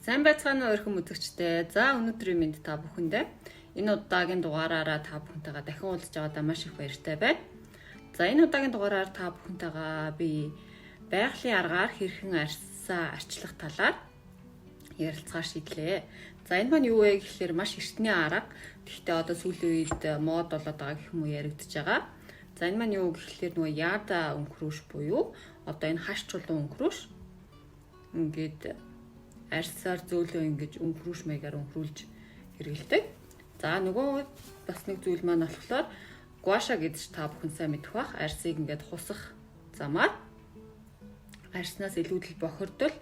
Сайн байцгаана уу өрхөн үзэгчдээ. За өнөөдрийн мэнд та бүхэндээ. Энэ удаагийн дугаараараа та бүхэнтэйгээ дахин уулзж байгаадаа маш их баяртай байна. За энэ удаагийн дугаараар та бүхэнтэйгээ би байгалийн аргаар хэрхэн арьсаа арчлах талаар ярилцгаар шийдлээ. За энэ маань юу вэ гэхлээр маш эртний арга. Гэхдээ одоо сүүлийн үед мод болоод байгаа гэх юм уу яригдж байгаа. За энэ маань юу гэхлээр нөгөө яада өнхрүүш буюу одоо энэ хаш чулуун өнхрүүш ингээд арьсаар зөөлөө ингэж өнхрүүш маягаар өнхрүүлж хэрэглэдэг. За нөгөө бас нэг зүйл маань болохоор гуаша гэж та бүхэн сайн мэдэх бах. Арьсыг ингээд хусах замаар арьснаас илүүдэл бохирдол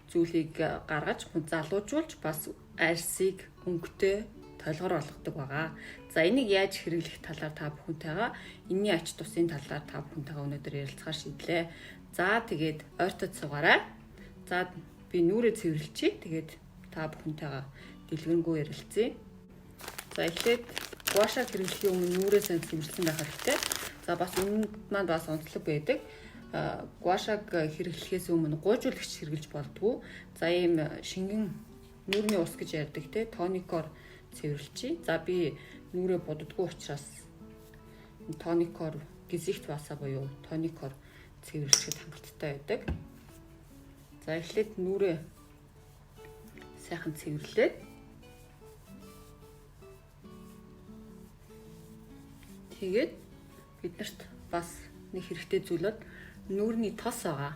зүйлийг гаргаж залуужуулж бас арьсыг өнгөтэй толгор болгодог байгаа. За энийг яаж хэрэглэх талаар та бүхэнтэйгээ энэний ач тусын талаар та бүхэнтэйгээ өнөөдөр ярилцахаар шийдлээ. За тэгээд ойртод суугаарай. За би нүрээ цэвэрлчихье. Тэгээд та бүхэнтэйгээ дэлгэрэнгүй ярилцъя. За эхлээд гуаша хэрэглэхийн өмнө нүрээ сайн цэвэрлсэн байх хэрэгтэй. За бас үүнд маань бас онцлог байдаг. Гуашаг хэрэглэхээс өмнө гуйжуулагч хэрэглэж болдгоо. За ийм шингэн нүүрний ус гэж ярьдаг те тоникоор цэвэрлчихье. За би нүрээ буддаггүй учраас тоникоор гизэгт басаа буюу тоникоор цэвэрлэхэд хангалттай байдаг. За эхлээд нүрээ сайхан цэвэрлээд тэгээд биднэрт бас нэг хэрэгтэй зүйл бол нүүрний тос байгаа.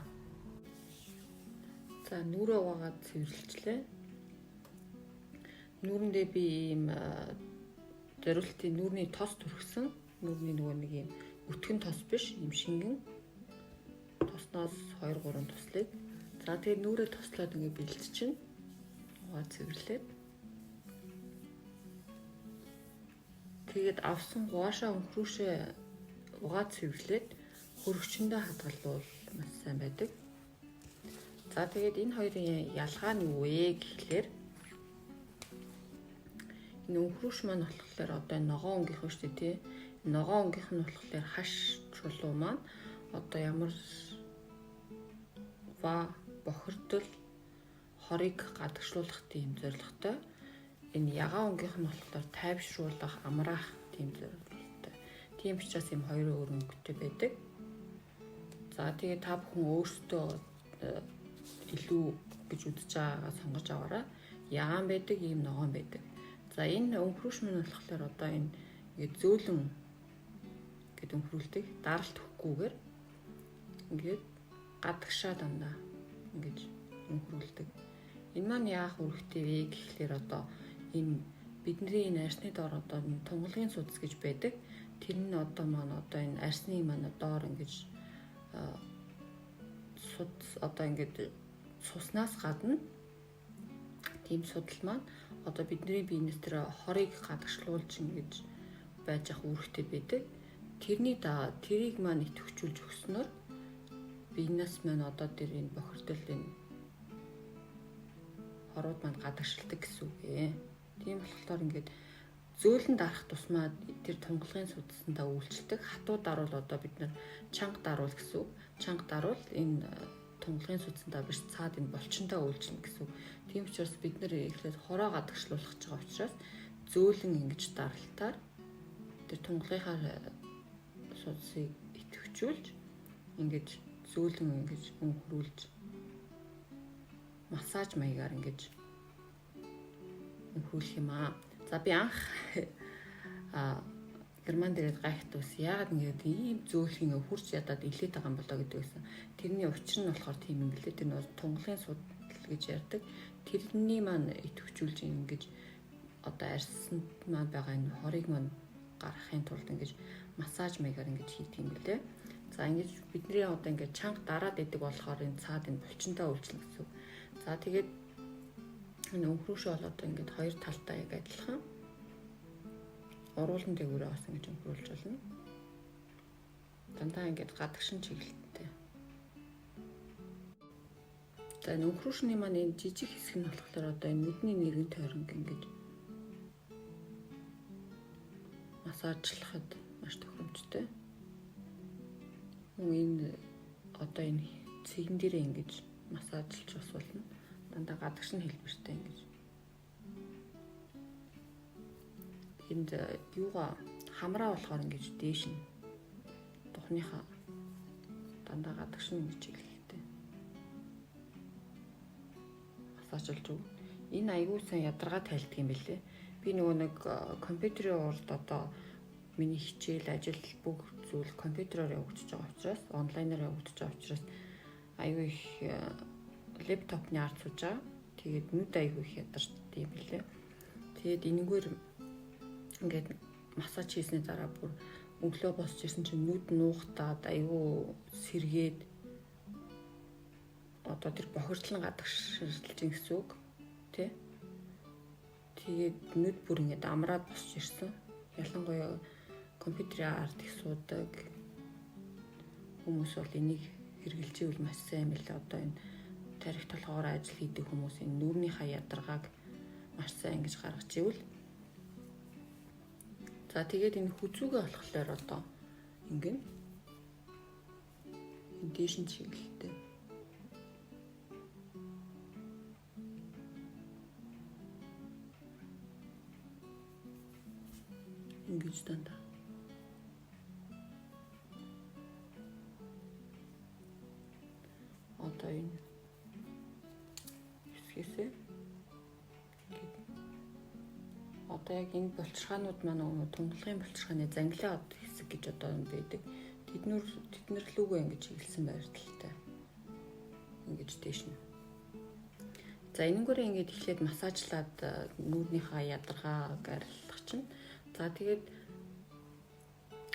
За нүрээ угаагаад цэвэрлэлчлээ. Нүүрэндээ би ийм зориултын нүүрний тос түрхсэн. Нүүрний нөгөө нэг ийм өтгөн тос биш, ийм шингэн тосноос 2 3 туслыг. За тэгээд нүрээ тослоод ингэ бэлдчихнэ. Угаа цэвэрлээд. Тэгээд авсан гуашаа өнхрүүшээ угаа цэвэрлээд хөрөгчөндөө хадгалбал маш сайн байдаг. За тэгээд энэ хоёрын ялгаа нь юу вэ гэхлээр энэ өнхрүүш маань болохоор одоо ногоон өнгийнх нь шүү дээ тий. Ногоон өнгийнх нь болохоор хаш чулуу маань одоо ямар ва бохирдол хорыг гадагшлуулах тийм зорилготой. Энэ ягаан өнгийнх нь болохоор тайвшруулах, амраах тийм зорилготой. Тийм учраас ийм хоёр өөр өнгөтэй байдаг. За тэгээ та бүхэн өөрсдөө илүү гэж үзэж байгаагаа сонгож аваарай. Ягаан байдаг, ийм ногоон байдаг. За энэ өнхрүүш мань болохоор одоо энэ ингээд зөөлөн гэд өнхрүүлдэг. Даралт өгөхгүйгээр ингээд гадагшаа дандаа ингэж өнхрүүлдэг. Энэ маань яах үүрэгтэй вэ гэхлээр одоо энэ бидний энэ арсны доор одоо тунгалгийн судас гэж байдаг. Тэр нь одоо маань одоо энэ арсны маань доор ингэж судас одоо ингээд суснаас гадна тийм судал маань одоо бидний биенээс тэр хорыг гадагшлуулж ингэж байж ах үүрэгтэй байдаг. Тэрний да тэрийг маань идэвхжүүлж өгснөөр биенээс маань одоо тэр энэ бохирдол энэ хорууд маань гадагшилдаг гэсэн үг ээ. Тийм болохоор ингээд зөөлөн дарах тусмаа тэр тунгалгын судасандаа үйлчлдэг. Хатуу даруул одоо бид нар чанга даруул гэсэн үг. Чанга даруул энэ тунгалгын судасандаа биш цаад энэ булчиндаа үйлчилнэ гэсэн үг. Тийм учраас бид нэр эхлээд хороо гадагшлуулах гэж байгаа учраас зөөлөн ингэж даралтаар тэр тунгалгынхаа судасыг идэвхжүүлж ингэж зөөлөн ингэж өнхрүүлж массаж маягаар ингэж өнхрүүлэх юм аа. За би анх Герман дээрээ гайхт ус яагаад ингэж ийм зөөлх ингэ хурц ядаад илээд байгаа юм болоо гэдэг байсан. Тэрний учир нь болохоор тийм юм билээ. Тэр нь тунгалын судал гэж ярьдаг. Тэрний маань идэвхжүүлж ингэж одоо арьсанд маань байгаа энэ хорыг маань гаргахын тулд ингэж массаж маягаар ингэж хийдэг юм билээ. За ингэж бидний одоо ингэж чанга дараад идэг болохоор энэ цаад энэ булчинтай үйлчлэн гэсэн үг. За тэгээд энэ өнхрүүшээ бол одоо ингэж хоёр талдаа яг адилхан уруулан дээгүүрээ бас ингэж өнхрүүлж болно. Дандаа ингэж гадагшин чиглэлтэй. За энэ өнхрүүшний маань энэ жижиг хэсэг нь болохоор одоо энэ нүдний нэргэн тойронг ингэж массажлахад маш тохиромжтой. Мөн энэ одоо энэ цэгэн дээрээ ингэж массажлж бас болно. Дандаа Дандаа гадагш нь хэлбэртэй ингэж. Энд юугаа хамраа болохоор ингэж дээш нь духныхаа дандаа гадагш нь ингэж чиглэлтэй массажлж өгнө. Энэ аягүй сайн ядаргаа тайлдаг юм билээ. Би нөгөө нэг компьютерийн урд одоо миний хичээл, ажил бүх зүйл компьютероор явагдаж байгаа учраас, онлайнаар явагдаж байгаа учраас аягүй их лэптопны ард сууж байгаа. Тэгээд нүд аягүй их ядарч юм билээ. Тэгээд энэгээр ингээд массаж хийсний дараа бүр өглөө босч ирсэн чинь нүд нуугтаад аягүй сэргээд одоо тэр бохирдол нь гадагшилж гэсэн үг тий. Тэгээд нүд бүр ингээд амраад босч ирсэн. Ялангуяа компьютерийн ард их суудаг хүмүүс бол энийг хэрэглэж ивэл маш сайн юм билээ. Одоо энэ тарих толгоогоор ажил хийдэг хүмүүс энэ нүүрнийхаа ядаргааг маш сайн ингэж гаргаж ивэл. За тэгээд энэ хүзүүгээ болохоор одоо ингэн энэ дээш нь чиглэлтэй. Ингэж дандаа. Одоо энэ хэсгээсээ одоо яг энэ булчирхаанууд маань нөгөө тунгалгын булчирхааны зангилаа од хэсэг гэж одоо юм байдаг. Тэднэр лүүгээ ингэж чиглэсэн байрталтай. Ингэж дээш нь. За энэнгүүрээ ингэж эхлээд массажлаад нүүрнийхаа ядаргааг арилгах чинь. За тэгээд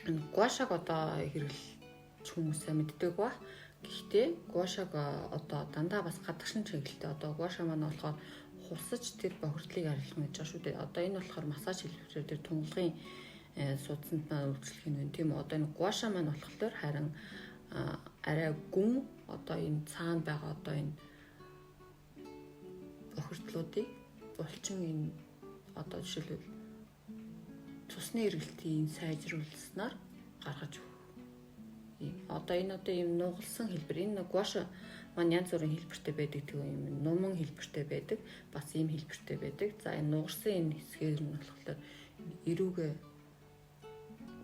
энэ гуашаг одоо хэрэглэж хүмүүсээ мэддэг ба. Гэхдээ гуашаг одоо дандаа бас гадагшин чиглэлтэй. Одоо гуаша маань болохоор хусаж тэр бохирдлыг арилгах гэж байгаа шүү дээ. Одоо энэ болохоор массаж хэлбэрээр тэр тунгалгын судсанд маань үйлчлэх нь байна тийм үү. Одоо энэ гуаша маань болохоор харин арай гүн одоо энэ цаана байгаа одоо энэ бохирдлуудыг булчин энэ одоо жишээлбэл цусны эргэлтийг сайжруулснаар гаргаж өгөх. Ийм одоо энэ одоо ийм нугалсан хэлбэр энэ гуаша маань янз бүрийн хэлбэртэй байдаг, тийм юм нуман хэлбэртэй байдаг, бас ийм хэлбэртэй байдаг. За энэ нугарсан энэ хэсгээр нь болохоор эрүүгээ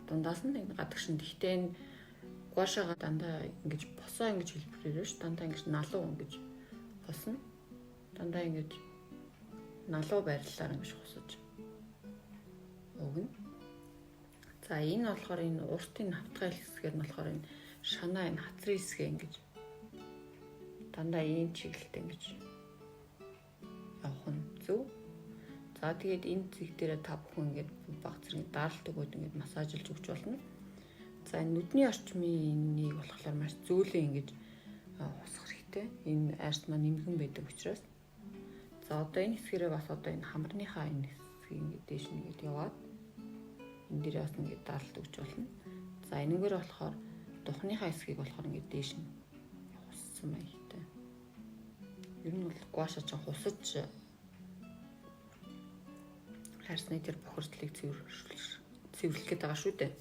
дундаас нь энэ гадагш нь. Гэхдээ энэ гуашаага дандаа ингэж босоо ингэж хэлбэрээр биш, дандаа ингэж налуу ингэж босно. Дандаа ингэж налуу байрлалаар ингэж хусаж өгнө. За энэ болохоор энэ уртын хавтгай хэсгээр нь болохоор энэ шанаа энэ хацрын хэсгээ ингэж дандаа ийм чиглэлтэй ингэж явах нь зөв. За тэгээд энэ зэг дээрээ та бүхэн ингэж баг зэрэг даралт өгөөд ингэж массажлж өгч болно. За энэ нүдний орчмын энийг болохоор маш зөөлөн ингэж хусах хэрэгтэй. Энэ арьс маань нэмгэн байдаг учраас. За одоо энэ хэсгэрээ бас одоо энэ хамарныхаа энэ хэсгийг ингэж дээш нь ингэж яваад энэ дээрээ бас ингэж даралт өгч болно. За энэгээр болохоор духныхаа хэсгийг болохоор ингэж дээш нь хуссан маягтай. Ер нь бол гуаша чинь хусаж харсны тэр бохирдлыг цэвэрлэх гээд байгаа шүү дээ.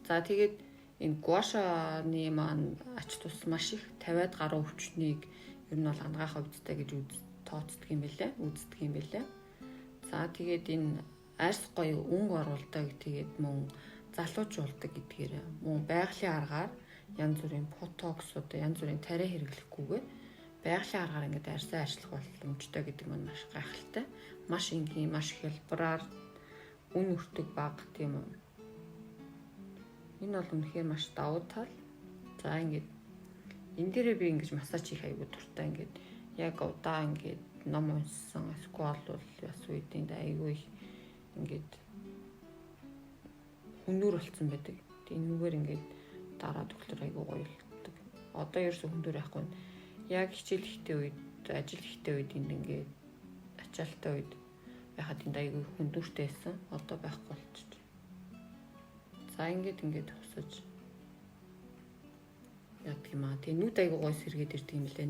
За тэгээд энэ гуашаны маань ач тус маш их 50-аад гаруй өвчнийг ер нь бол ангаах өвдтэй гэж тооцдог юм билээ, үздэг юм билээ. За тэгээд энэ арьс гоё өнгө оруулдаг, тэгээд мөн залуучуулдаг гэдгээр мөн байгалийн аргаар янз бүрийн ботокс одоо янз бүрийн тариа хэрэглэхгүйгээр байгалийн аргаар ингээд арьсаа ажиллах боломжтой гэдэг нь маш гайхалтай. Маш энгийн, маш хялбараар үн өртөг бага тийм үү. Энэ бол үнэхээр маш давуу тал. За ингээд энэ дээрээ би ингэж массаж хийх аягүй дуртай. Ингээд яг удаан ингээд ном уншсан, эсвэл бол бас үед энд аягүй их ингээд хүннүр болцсон байдаг. Энэгээр ингээд дараад өглөр аягүй гоё болдог. Одоо ерөөсөө хүндүр яахгүй. Яг хичээл ихтэй үед, ажил ихтэй үед энд ингээд ачаалттай үед байхад энд аягүй хүндүртэй байсан. Одоо байхгүй болчих. За ингээд ингээд хусаж яадаг юм аа. Тэгээ нүд аягүй гоё сэргээд ирдэг юм лээ.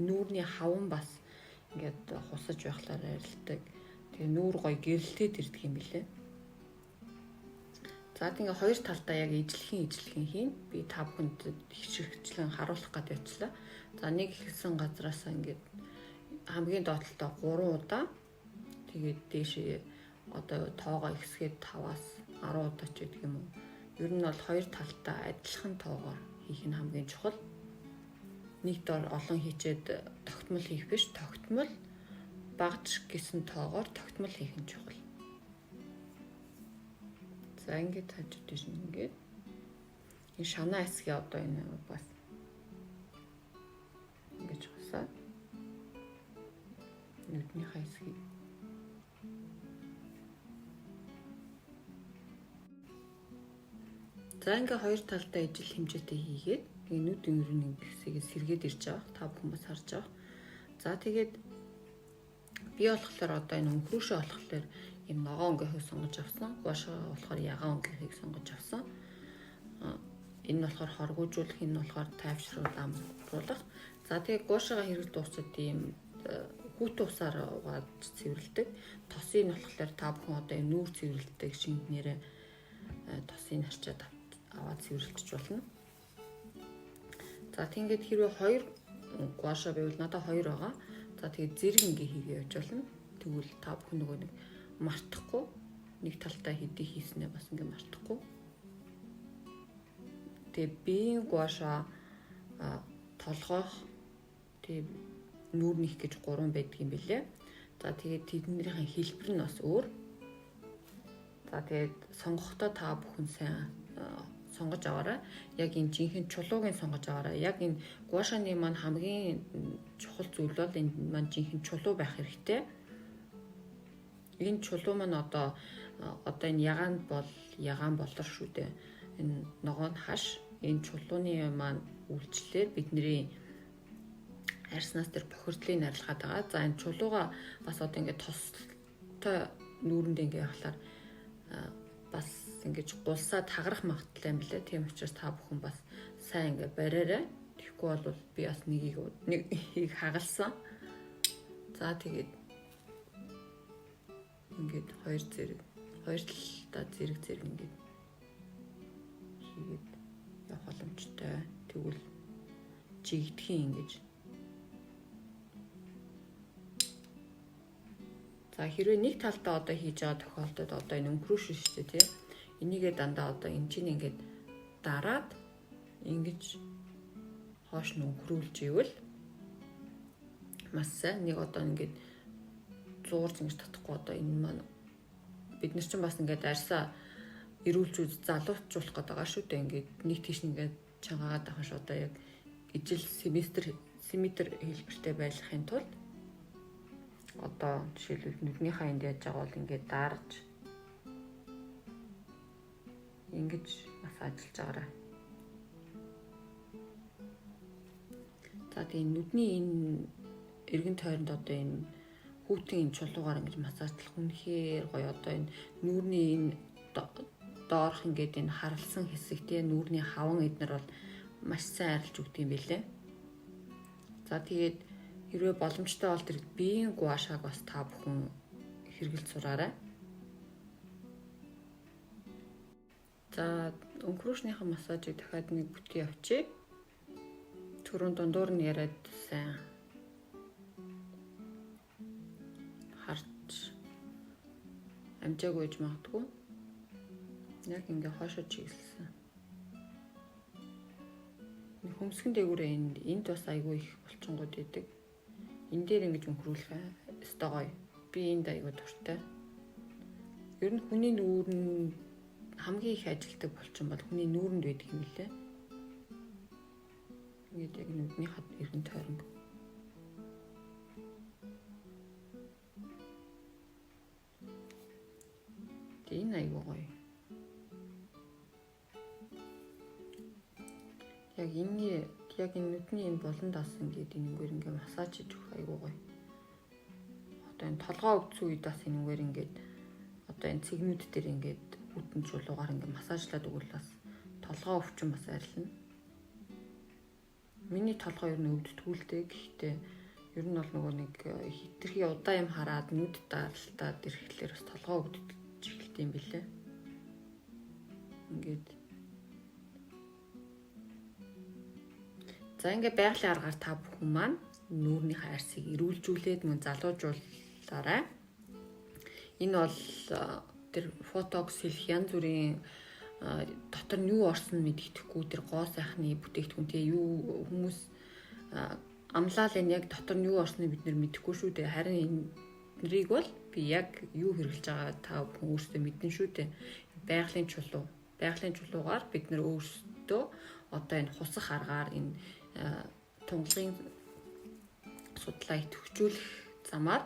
Нүүрний хаван бас ингээд хусаж байхлаар арилдаг. Тэгээ нүүр гоё гэрэлтээд ирдэг юм билээ. За тэгээ хоёр талдаа яг ижлэхэн хийн. Би та бүхэнд хичээлэн харуулах гээд явчлаа. За нэг ихсэн газраас ингээд хамгийн доод талдаа 3 удаа, тэгээд дээшээ одоо тоогоо ихсгээд 5-аас 10 удаа ч гэдэг юм уу. Ер нь бол хоёр талдаа адилхан тоогоор хийх нь хамгийн чухал. Нэг дор олон хийчээд тогтмол хийх биш, тогтмол багж гэсэн тоогоор тогтмол хийх нь чухал. За ингээд хажуу тийш нь ингээд энэ шанаа хэсгээ одоо энэ бас ингэж хусаад нүднийхээ хэсгийг. За ингээ хоёр талдаа ижил хэмжээтэй хийгээд тэгээ нүд өнгөрний хэсгийг сэргээд ирж байгаа. Та бүхэн бас харж байгаа. За тэгээд би болохоор одоо энэ өнгөрөөшөө болохоор ийм ногоон өнгөхийг сонгож авсан. Гуашаа болохоор ягаан өнгөхийг сонгож авсан. Энэ нь болохоор хоргуужуулах, энэ нь болохоор тайвшруулах, амруулах. За тэгээд гуашаага хэрэгэл дуусчаад ийм хүүтэн усаар угааж цэвэрлэдэг. Тосыг нь болохоор та бүхэн одоо энэ нүүр цэвэрлэдэг шингэнээрээ тосыг харчаад аваад цэвэрлэж болно. За тэгээд хэрвээ хоёр гуашаа байвал надад хоёр байгаа. За тэгээд зэрэг ингээ хийгээ явж болно. Тэгвэл та бүхэн нөгөө нэг мартахгүй нэг талдаа хэдий хийснээ бас ингээ мартахгүй. Тэгээ биеийн гуашаа толгойх тэгээ нүүрнийх гэж 3 байдаг юм билээ. За тэгээд тэднийхэн хэлбэр нь бас өөр. За тэгээд сонгохдоо та бүхэн сайн сонгож аваарай. Яг энэ жинхэнэ чулууг нь сонгож аваарай. Яг энэ гуашаны маань хамгийн чухал зүйл бол энэ маань жинхэнэ чулуу байх хэрэгтэй. Энэ чулуу маань одоо энэ ягаан бол ягаан болор шүү дээ. Энэ ногоон хаш энэ чулууны маань үйлчлэлээр бидний арьснаас тэр бохирдлыг арилгаад байгаа. За энэ чулууга бас одоо ингээд тостой нүүрэндээ ингээд явахлаар бас ингэж гулсаад хагарах магадлалтай юм билээ. Тийм учраас та бүхэн бас сайн ингээд бариарай. Тэгэхгүй бол би бас нэгийг хагалсан. За тэгээд ингээд хоёр зэрэг, хоёр талдаа зэрэг зэрэг ингээд хийгээд явах боломжтой. Тэгвэл жигдэхийн ингэж. За хэрвээ нэг талдаа одоо хийж байгаа тохиолдолд одоо энэ өнгөрөөш шүү дээ, тий. Энийгээ дандаа одоо энэ чинь ингээд дараад ингэж хоош нь өнгөрүүлж ивэл маш сайн. Нэг одоо ингээд зуурж ингэж татахгүй одоо энэ маань бид нар чинь бас ингээд арьсаа эрүүлж үз залуучуулах гэдэг байгаа шүү дээ. Ингээд нэг тийш ингээд чангаагаад авах ш одоо яг ижил семестр симметр хэлбэртэй байлгахын тулд одоо жишээлбэл нүднийхээ энд яаж байгаа бол ингээд дарж ингэж бас ажиллаж байгаарай. За тэгээ нүдний энэ эргэн тойронд одоо энэ хүүтэн энэ чулуугаар ингэж массажлах үнэхээр гоё. Одоо энэ нүүрний энэ доорх ингээд энэ харалсан хэсэг те нүүрний хаван эднэр бол маш сайн арилж өгдөг юм билээ. За тэгээд хэрвээ боломжтой бол тэр биеийн гуашааг бас та бүхэн хэрэгэлж сураарай. За өнгөрөөшнийхэн массажийг дахиад нэг бүтэн явчих. Түрүүн дундуур нь яриад сайн харж амжаагүй гэж магадгүй. Яг ингээ хоошоо чиглэсэн. Хөмсгөн дээгүүрээ энд бас айгүй их булчингууд идэг. Энэ дээр ингэж өнгөрүүлэх ёстой гоё. Би энд айгүй дуртай. Ер нь хүний нүүр нь хамгийн их ажилтдаг булчин бол хүний нүүрэнд байдаг юм лээ. Ингээд яг нүдний хад эргэн тойронг. Тэг энэ айгүй гоё. Яг энэ яг энэ нүдний энэ буландаас ингээд энэгээр ингээд массаж хийж өгөх айгүй гоё. Одоо энэ толгой өвдсөн үед бас энэгээр ингээд одоо энэ цэгнүүд дээр ингээд хүтэн чулуугаар ингээд массажлаад өгвөл бас толгой өвчин бас арилна. Миний толгой ер нь өвддгүү л дээ. Гэхдээ ер нь бол нөгөө нэг хитрхи удаа юм хараад нүд даралтаад ирэхлээр бас толгой өвдөж эхэлт юм билээ. Ингээд за ингээд байгалийн аргаар та бүхэн маань нүүрнийхээ арьсыг эрүүлжүүлээд мөн залуужуулаарай. Энэ бол тэр фотокс хэлэх янз бүрийн дотор нь юу орсон мэддэхгүй тэр гоо сайхны бүтээгдэхүүн те юу хүмүүс амлаал энэ яг дотор нь юу орсныг бид нэр мэдэхгүй шүү дээ. Харин энэ нарыг бол би яг юу хэрэглэж байгаа та бүхэн өөрсдөө мэднэ шүү дээ. Байгалийн чулуу. Байгалийн чулуугаар бид нэр өөрсдөө одоо энэ хусах аргаар энэ тунгалгын судлаа идэвхжүүлэх замаар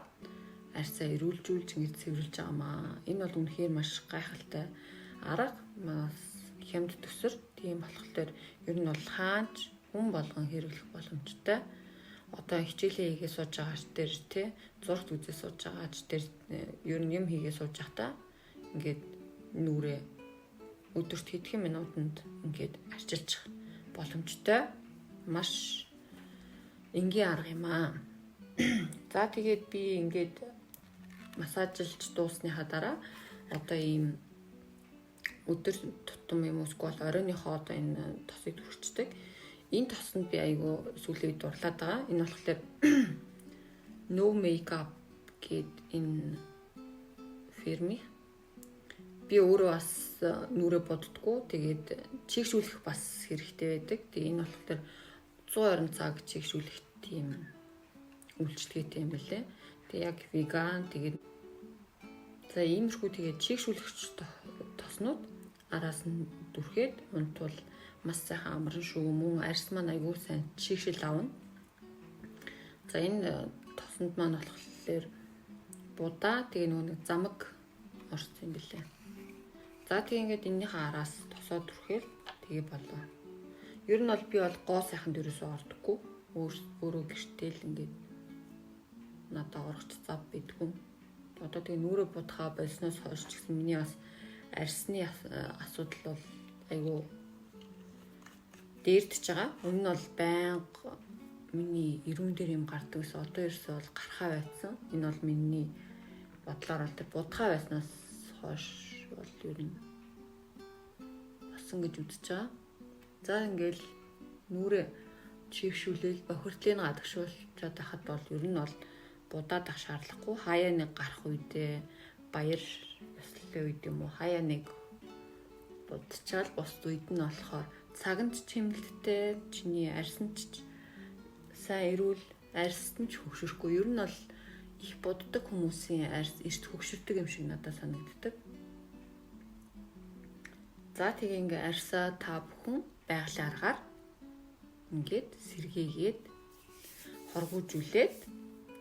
арьсаа эрүүлжүүлж ингэж цэвэрлж байгаа маа. Энэ бол үнэхээр маш гайхалтай арга, маш хямд төсөр. Тийм болохоор ер нь бол хаач хүн болгон хэрэглэх боломжтой. Одоо хичээлээ хийгээ сууж байгаач дээр тий зурагт үзээ сууж байгаач дээр ер нь юм хийгээ сууж байхдаа ингээд нүрээ өдөрт хэдхэн минутанд ингээд арчилчих боломжтой. Маш энгийн арга юм аа. За тэгээд би ингээд массажилж дуусныхаа дараа одоо ийм өдөр тутам юм уу эсвэл оройныхоо одоо энэ тосыг түрхчихдэг. Энэ тосонд би айгүй сүүлийн үед дурлаад байгаа. Энэ болохоор No Makeup гээд энэ фирми. Би өөрөө бас нүрээ буддаггүй. Тэгээд чийгшүүлэх бас хэрэгтэй байдаг. Тэгээ энэ болохоор 120 цаг чийгшүүлэх тийм үйлчилгээтэй юм билээ. Тэгээ яг веган, тэгээд за иймэрхүү тэгээд чийгшүүлэгч тоснууд араас нь дүрхэд унтвал маш сайхан амархан шүү. Мөн арьс маань айгүй сайн чийгшил авна. За энэ тосонд маань болохоор будаа, тэгээ нөгөө нэг замаг орсон юм билээ. За тэгээ ингээд энэнийхээ араас тосоо түрхээл тэгээ болоо. Ер нь бол би бол гоо сайхан дөрөөсөө ордоггүй. Өөрөө гэртэл ингээд надад орох зав бидгүй. Одоо тэгээ нүрээ будахаа болсноос хойш ч гэсэн миний бас арьсны асуудал бол айгүй дээрдэж байгаа. Өмнө нь бол байнга миний эрүүн дээр юм гардаг гэсэн. Одоо ерөөсөө бол гарахаа байсан. Энэ бол миний бодлоор бол тэр будахаа байснаас хойш бол ер нь болсон гэж үзэж байгаа. За ингээл нүрээ чийгшүүлээл бохирдлыг гадагшуулчаад байхад бол ер нь бол будаад ах шаардлагагүй. Хаяа нэг гарах үедээ баяр ёслолын үед юм уу хаяа нэг будчаал бус үед нь болохоор цаганд чимгэлттэй, чиний арьсан ч сайн эрүүл, арьст нь ч хөгшөрөхгүй. Ер нь бол их буддаг хүмүүсийн арьс эрт хөгшөрдөг юм шиг надад санагддаг. За тэгээ ингээ арьсаа та бүхэн байгалийн аргаар ингээд сэргээгээд хоргуужүүлээд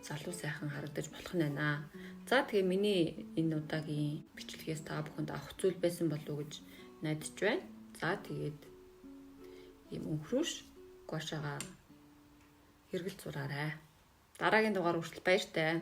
залуу сайхан харагдаж болох нь байна. За тэгээ миний энэ удаагийн бичлэгээс та бүхэнд авах зүйл байсан болов уу гэж найдаж байна. За тэгээд ийм өнхрүүш гошоога хэрэгэл зураарай. Дараагийн дугаар хүртэл баяртай.